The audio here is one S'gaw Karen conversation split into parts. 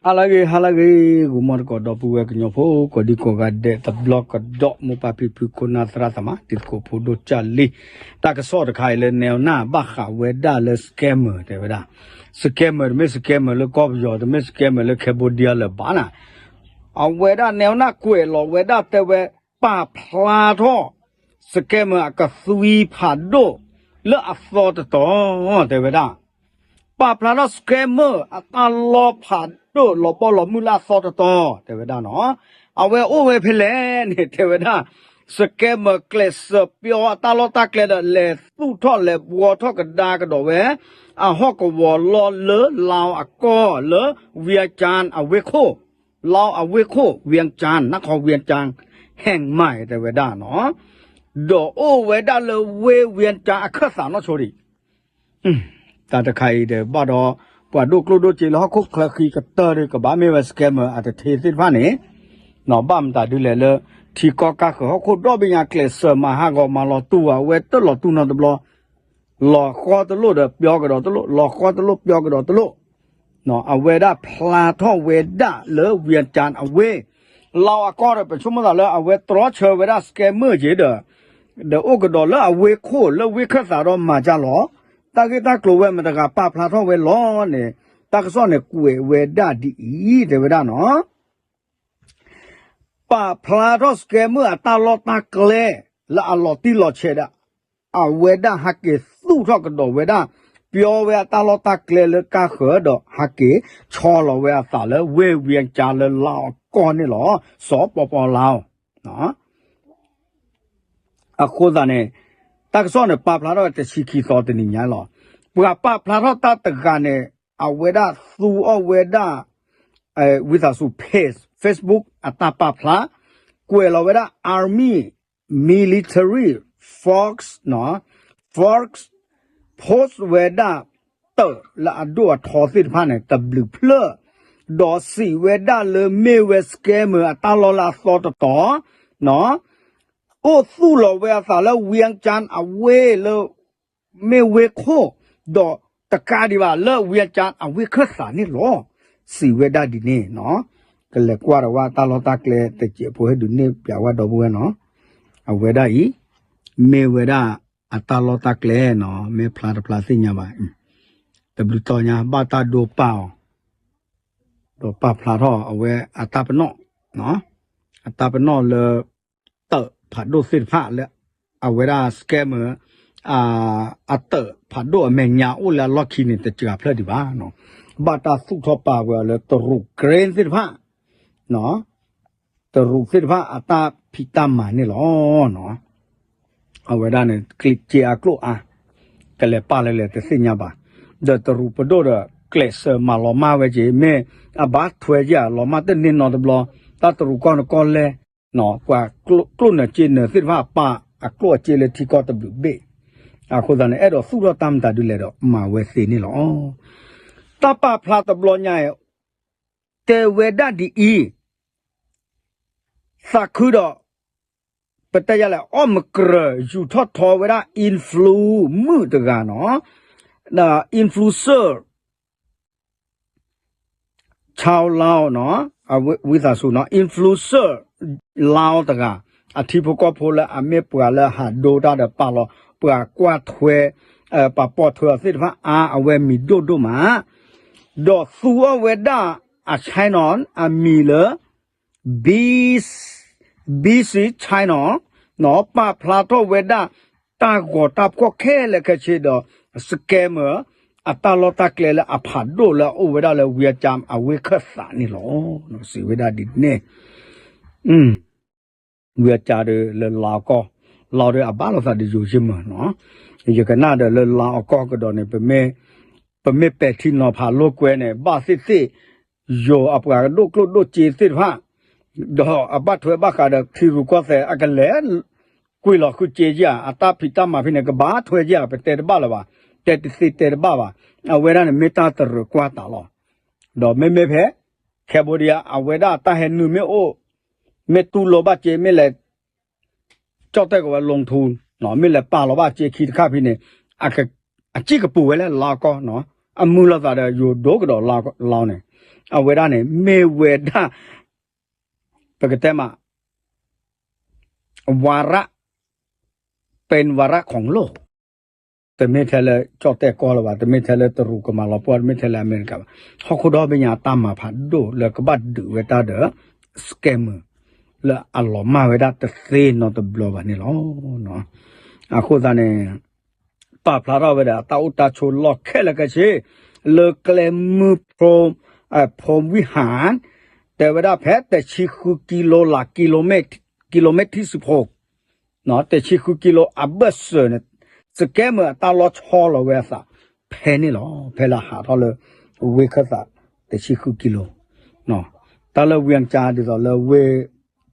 ဟါလၢအဂ့ၤ ဟါလၢအဂ့ၤ ဂီၤမီၢ်တကိးဒီပုၢ်ဝဲၢ်ကညီဖိ ကိးဒံကိးဂၤဒဲးတဘျီကဒီး မိၢ်ပၢ်ဖံဖု ခိၣ်နၢ်သရၣ်သမါ တံၤသကိးဖိဒိၣ်ကၢ်လံ, တၢ်ကစီၣ်တခါအံၤလၢ နဲဝနၢ် ဘၣ်ဃးဝဲဒၣ်လၢ scammer တဲဝဲဒၣ်, scammer တမ့ၢ် scammer လၢကီၢ်ပယီၤ တမ့ၢ် scammer လၢ Cambodia လၢၤဘၣ်နၤ, အဝဲဒၣ်နဲဝနၢ်ကွဲးလီၤဝဲဒၣ်တဲဝဲ ပာ်ဖျါထီၣ် scammer အကသွံဖးဒိၣ် လၢအသီတတီၤ တဲဝဲဒၣ် ပာ်ဖျါထီၣ် scammer အတၢ်လီၢ်ဖးဒိၣ်လီၤဘီလီၤမုၢ်လၢအသီတတီၤ တဲဝဲဒၣ်နီၤ, အဝဲအိၣ်ဝဲဖဲလဲၣ်န့ၣ် တဲဝဲဒၣ် scammer ကျဲးစၢးပျီအတၢ်လီၢ်တၢ်ကျဲဒီး လဲၤသူၣ်ထီၣ်လဲၤဘှီထီၣ်ကဒါကဒီးဝဲ အဟီၣ်ကဝီၤလီၢ်လၢ လါအကီၢ်လၢ ဝံကၠါအဝ့ၢ်ခိၣ်, လါအဝ့ၢ်ခိၣ် ဝံကၠါ နၢ်ခီဝံကၠါ ဟဲမး တဲဝဲဒၣ်နီၤ, ဒီးအိၣ်ဝဲဒၣ်လၢဝ့ၢ်ဝံကၠါအခၢၣ်သးနီၢ်ဆိဒံး တၢ်တခါအံၤဒီးဘၣ်ဒီး ပှၤဒိၣ်ကျိၣ်ဒိၣ်စ့လၢဟီၣ်ခိၣ်ချၢဃံကတၢၢ်ဒီး ကဘၣ်မ့ၢ်ဝဲ scammer အတထ့သ့ၣ်တဖၣ်န့ၣ်, ဘၣ်မတၤဒုလဲၣ်လၢ ထံကီၢ်ကၢ်ဃၢၤဟီၣ်ခိၣ်ဒီဘ့ၣ်ညါ ကျဲးစၢးမၤဟးဂီၤမၤလီၤတူၢ် အဝဲတလီၤတူၢ်နီတဘျီ, လီၤဃီတလိၣ်ဒီးပျီကဒီးတလိၣ် လီၤဃီတလိၣ်ပျီကဒီးတလိၣ် အဝဲဒၣ်ဖျါထီၣ်ဝဲဒၣ်လၢ ဝံကၠါအဝ့ၢ်, လါအကီၢ်ဒီး ပဆိကမိၣ်သးလၢအဝဲတြီဆၢဝဲဒၣ် scammer က့ၤဒီး ဒီးအိၣ်ကဒီးလၢအဝ့ၢ်ခိၣ်လၢဝ့ၢ်ခၢၣ်သးဒီးမၤကၢ်လီၤ, တၢ်ဂ့ၢ်တၢ်ကျိၤဝဲမတဂၤပာ်ဖျါထီၣ်ဝဲလီၤန့ၣ်, တၢ်ကစီၣ်န့ၣ်ကွဲးဝဲဒၣ်ဒ်အံၤ တဲဝဲဒၣ်နီၤ ပာ်ဖျါထီၣ် scammer အတၢ်လီၢ်တၢ်ကျဲ လၢအလီၤတံၢ်လီၤဆဲးဒီး အဝဲဒၣ်ဟးက့ၤသူၣ်ထီၣ်ကဒီးဝဲဒၣ် ပျီဝဲအတၢ်လီၢ်တၢ်ကျဲလၢကၢ်ဃၢၤဒီး ဟးက့ၤဆီလီၤဝဲအသးလၢဝ့ၢ်ဝံကၠါလၢလါအကီၢ်န့ၣ်လီၤ. စီၤပီပီလါအီၤ အဃိသတးန့ၣ် တၢ်ကစီၣ်န့ၣ် ပာ်ဖျါထီၣ်တဆံခံသီတနံၤညါလီၤ. ပှၤပာ်ဖျါထီၣ်တၢ်တဂၤန့ၣ် အဝဲဒၣ်သူအီၤဝဲဒၣ် ဝံသးစူၤ page Facebook အတၢ်ပာ်ဖျါ ကွဲးလီၤဝဲဒၣ် Army Military Fox Fox post ဝဲဒၣ် တၢးလၢအဒိၣ်အထီသ့ၣ်တဖၣ်န့ၣ် တဘျုးဖျၢၣ်, ဒီးစံးဝဲဒၣ်လၢမ့ၢ်ဝဲ scammer အတၢ်လီၢ်လၢအသီတတီၤ အိၣ်သူၣ်လီၤဝဲအသးလၢ ဝံကၠါအဝ့ၢ်လၢ မ့ၢ်ဝ့ၢ်ခိၣ်, ဒီးတကးဒံးဘၣ်လၢ ဝံကၠါအဝ့ၢ်ခၢၣ်သးန့ၣ်လီၤ. စံးဝဲဒၣ်ဒ်န့ၣ်နီၤ, ကလဲၤကွၢ်ဒီးဝဲတၢ်လီၢ်တၢ်ကျဲတစဲးဖိဟဲဒုးနဲၣ်ပၠးဝဲဒီပုၢ်ဝဲၢ်နီၤ, အဝဲဒၣ်အံၤ မ့ၢ်ဝဲဒၣ်အတၢ်လီၢ်တၢ်ကျဲနီၤ, မ့ၢ်ဖျါတဖျါသ့ၣ်ညါဘၣ်, တဘျုးတီၤညါ ဘၣ်တၢ်ဒိပာ်အီၤ ဒီးပာ်ဖျါထီၣ်အဝဲအတၢ်ပနီၣ်, အတၢ်ပနီၣ်လၢ တၢးဖးဒိၣ်သ့ၣ်တဖၣ်လၢ အဝဲဒၣ် scammer အတၢးဖးဒိၣ်အမဲာ်ညါအိၣ်လၢအလီၢ်ခံန့ၣ် တစှၤဖျၢၣ်ဒံးဘၣ်နီၤ, ဘၣ်တၢ်သူၣ်ထီၣ်ပာ်ဝဲအီၤလၢတရူး crane သ့ၣ်တဖၣ် တရူးသ့ၣ်တဖၣ်အတၢ်ဖံးတၢ်မၤန့ၣ်လီၤ. အဝဲဒၣ်န့ၣ် ကျ့စ့အကျိၣ်အါ ကလဲၤပာ်လဲၣ်လဲၣ်တသ့ၣ်ညါဘၣ်, ဒီးတရူးပဒိၣ်ဒီး ကျဲးစၢးမၤလီၤမၢ်ဝဲက့ၤ မ့ၢ်အဘၣ်ထွဲက့ၤဧါ လီၤမၢ်တန့ၢ်နီတဘျီ, တၢ်တရူးကီၢ်န့ၣ်ကီၢ်လဲၢ် ပှၤကျိၣ်နၢၤစ့နၢၤသ့ၣ်တဖၣ်ပာ်အကျိၣ်အစ့လၢထံကီၢ်တဘျုးဘ့ၣ်, အဃိသတးန့ၣ် အဲၣ်ဒိးသူၣ်ထီၣ်တၢ်မတၤဒုလဲၣ်ဒီးမၤဝဲသ့န့ၣ်လီၤ. တၢ်ပာ်ဖျါတဘျီညါအံၤ တဲဝဲဒၣ်ဒ်အံၤ, သးခုဒီး ပတဲယၤလဲၣ် အီၣ်မကရၢၢ် ယူၤထီၣ်ထီဝဲဒၣ် influ မုၣ်တဂၤနီၤ, influencer ချီလီၤနီၤ, ဝံသးစူၤနီၤ influencer လီၤတဂၤ, အထံဖိကီၢ်ဖိလၢအမ့ၢ်ပှၤလၢဟးဒိတၢ်ဒီးပာ်လီၤ ပှၤကွၢ်ထွဲ ပှၤပိာ်ထွဲအီၤသ့ၣ်တဖၣ်အါ အဝဲမံၤဒိၣ်ဒိၣ်မး, ဒီးသူအီၤဝဲဒၣ်အ channel အမံၤလၢ BC China နီၤ ပာ်ဖျါထီၣ်ဝဲဒၣ် တၢ်ဂီၤတၢ်ဖှီၣ်ခဲလၢာ်ခဲဆ့ဒီး scammer အတၢ်လီၢ်တၢ်ကျဲလၢအဖးဒိၣ်လၢအအိၣ်ဝဲဒၣ်လၢ ဝံအကၠါ အဝ့ၢ်ခၢၣ်သးန့ၣ်လီၤ. စံးဝဲဒၣ်ဒ်န့ၣ် ဝံအကၠါဒီးလၢလါအကီၢ်, လါဒီးအဘၣ်လိာ်သးဒီးယိၤယမၢ်နီၤ, ယကနၣ်ဒီးလၢလါအကီၢ်ကဒီးန့ၣ် ပမ့ၢ်ပဲာ်ထံနီၤဖးလိာ်ကွဲန့ၣ် ဘၣ်သ့ၣ်သ့ၣ် ယိၤအပှၤကဒိၣ်ကျိၣ်ဒိၣ်စ့သ့ၣ်တဖၣ် ဒီးအဘၣ်ထွဲဘၣ်ဃးဒီးထံရူၢ်ကီၢ်သဲး အကလဲၤ ကွံာ်လီၤဃုာ်စ့ယၤ အတၢ်ဖံးတၢ်မၤဖဲန့ၣ် ကဘၣ်ထွဲယၤ ပတဲတဘၣ်လၢၤဘၣ်, တဲတသ့တဲတဘၣ်ဘၣ်, အဝဲဒၣ်န့ၣ်မ့ၢ်တၢ်တရၢၣ်ကွၢ်တၢ်လီၤ. ဒီးမ့မ့ၢ်ဖဲ Cambodia အဝဲဒၣ်တၢ်ဟဲနုာ်မ့ၢ်အိၣ် မ့ၢ်တူၢ်လိာ်ဘၣ်စ့ မ့ၢ်လဲၤ ကၠီၣ်တဲၣ်ကဝဲ လီၤထူ မ့ၢ်လဲၤပာ်လီၤဘၣ်စ့ခံတခါဖဲန့ၣ် အစံၣ်ကပူၤဝဲလၢလါကီၢ်နီၤ, အမုာ်လိာ်သးဒီးယိၤဒိၣ်ကဒီးလါန့ၣ်, အဝဲဒၣ်န့ၣ် မ့ၢ်ဝဲဒၣ် ပကတဲမး ဝါရ เป็นวาระของโลก တမ့ၢ်ထဲလၢကၠီၣ်တဲၣ်ကီၢ်လၢၤဘၣ်, တမ့ၢ်ထဲလၢတရူးကမၤလီၤပှီၢ်, တမ့ၢ်ထဲလၢအမဲရကၤဘၣ်, ဟီၣ်ခိၣ်ဒီဘ့ၣ်ညါအတၢ်မၤဖးဒိၣ်လၢကဘၣ်ဒုးဝဲတၢ်ဒီး scammer လၢအလီၤမၢ်ဝဲဒၣ်တသ့နီတဘျီဘၣ်န့ၣ်လီၤ. အဃိသတးန့ၣ် ပာ်ဖျါထီၣ်ဝဲဒၣ်တၢ်အိၣ်တၢ်ဆိးလီၢ်ခဲလၢာ်ခဲဆ့ လၢကျဲမုၢ် พรหมวิหาร တဲဝဲဒၣ်ဖဲတဆံဃုကံလိလး กิโลเมตรที่สิบหก တဆံဃုကံလိအဘၢၣ်စၢၤန့ၣ် scammer အတၢ်လီၢ်ဆီလီၤဝဲအသး ဖဲန့ၣ်လီၤ. ဖဲလၢဟးထီၣ်လၢ ဝ့ၢ်ခၢၣ်သး တဆံဃုကံလိ, တၢ်လၢဝ့ၢ်အကါဒ်သိးလၢဝ့ၢ်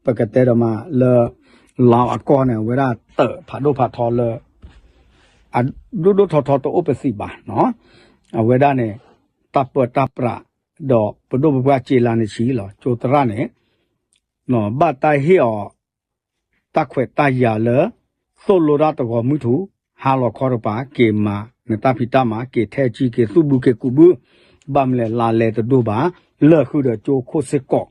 ပကတဲဒိးမးလၢ လၤအကီၢ်န့ၣ် အဝဲဒၣ်တၢးဖးဒိၣ်ဖးထီလၢ အဒိၣ်ဒိၣ်ထီထီတအိၣ်ပသံးဘၣ်နီၤ. အဝဲဒၣ်န့ၣ် တၢ်ပၢတၢ်ပြး ဒီးပဒိၣ်ပပှၢ်စ့လါန့ၣ်ဆံးလီၤ. ကၠိသရၣ်န့ၣ် ဘၣ်တၢ်ဟ့ၣ်အီၤ တၢ်ခွဲးတၢ်ယာ်လၢ သိၣ်လိတၢ်တဂီၤမုၢ်ထူၣ် ဟါလီၤခီတကပၤ က့ၤမၤနတၢ်ဖံးတၢ်မၤ က့ၤထဲးကံ က့ၤသူၣ်ဘုက့ၤကူးဘု, ဘၣ်မနုၤလဲၣ် လါလဲတဒိၣ်ဘၣ် လၢာ်ဃုာ်ဒီးကၠိခိၣ်စ့ၢ်ကီး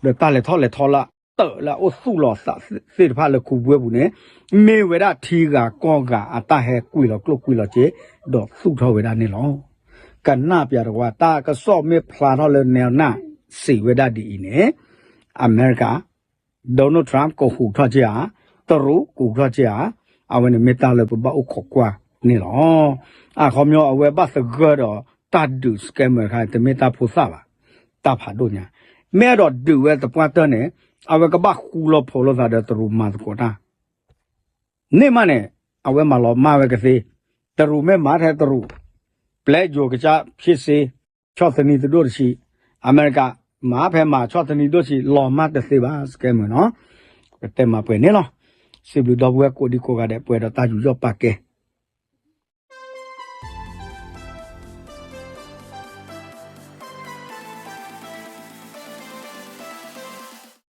ဒီးတၢ်လဲၤထီၣ်လဲၤထီလၢအတၢးလၢအအိၣ်သူၣ်လီၤသးသ့ၣ်တဖၣ်လၢခူပဝဲပူၤန့ၣ် မ့ၢ်ဝဲဒၣ်ထံဂၤကီၢ်ဂၤအတၢ်ဟဲကွံာ်လီၤကျိၣ်ကွံာ်လီၤစ့ ဒီးသူၣ်ထီၣ်ဝဲဒၣ်န့ၣ်လီၤ. ကနၣ်ပျးတကွၢ် တၢ်ကစီၣ်မ့ၢ်ဖျါထီၣ်လၢနဲနၢ်စံးဝဲဒၣ်ဒ်အံၤန့ၣ် အမဲရကၤ Donald Trump ကဟူးထီၣ်က့ၤဧါ, တရူးကဟူးထီၣ်က့ၤဧါ, အဝဲန့ၣ်မ့ၢ်တၢ်လၢပဘၣ်အိၣ်ခိးကွၢ်န့ၣ်လီၤ. အခီပညီအဝဲဘၣ်သဂၢၢ်ဒီးတၢ်ဒုး scammer တခါ တမ့ၢ်တၢ်ဖိသၣ်ဘၣ်, တၢ်ဖးဒိၣ်ညါ, မ့ၢ်အဲၣ်ဒိးဒုးဝဲသပှၢ်တၢၢ်န့ၣ် အဝဲကဘၣ်ဃူလီၤဖိးလိာ်သးဒီးတရူးမၤသကိးတၢ် န့ၣ်မးန့ၣ် အဝဲမၤလီၤမၢ်ဝဲကသ့, တရူးမ့ၢ်မၤထဲတရူး, ပျဲယိၤကစၢ်ဖ့စ့, ဆီၣ်သနံးတဒိၣ်တဆံး, အမဲရကၤ မၤဖဲမၤဆီၣ်သနံးဒိၣ်ဆံး လီၤမၢ်တသ့ဘၣ် scammer နီၤ. ကတဲမၤပှဲၤန့ၣ်လီၤ. စံးဘျုးဒီပုၢ်ဝဲၢ်ကိးဒံကိးဂၤဒဲး ပှဲၤဒီးတၢ်ယူးယီၣ်ပာ်ကဲ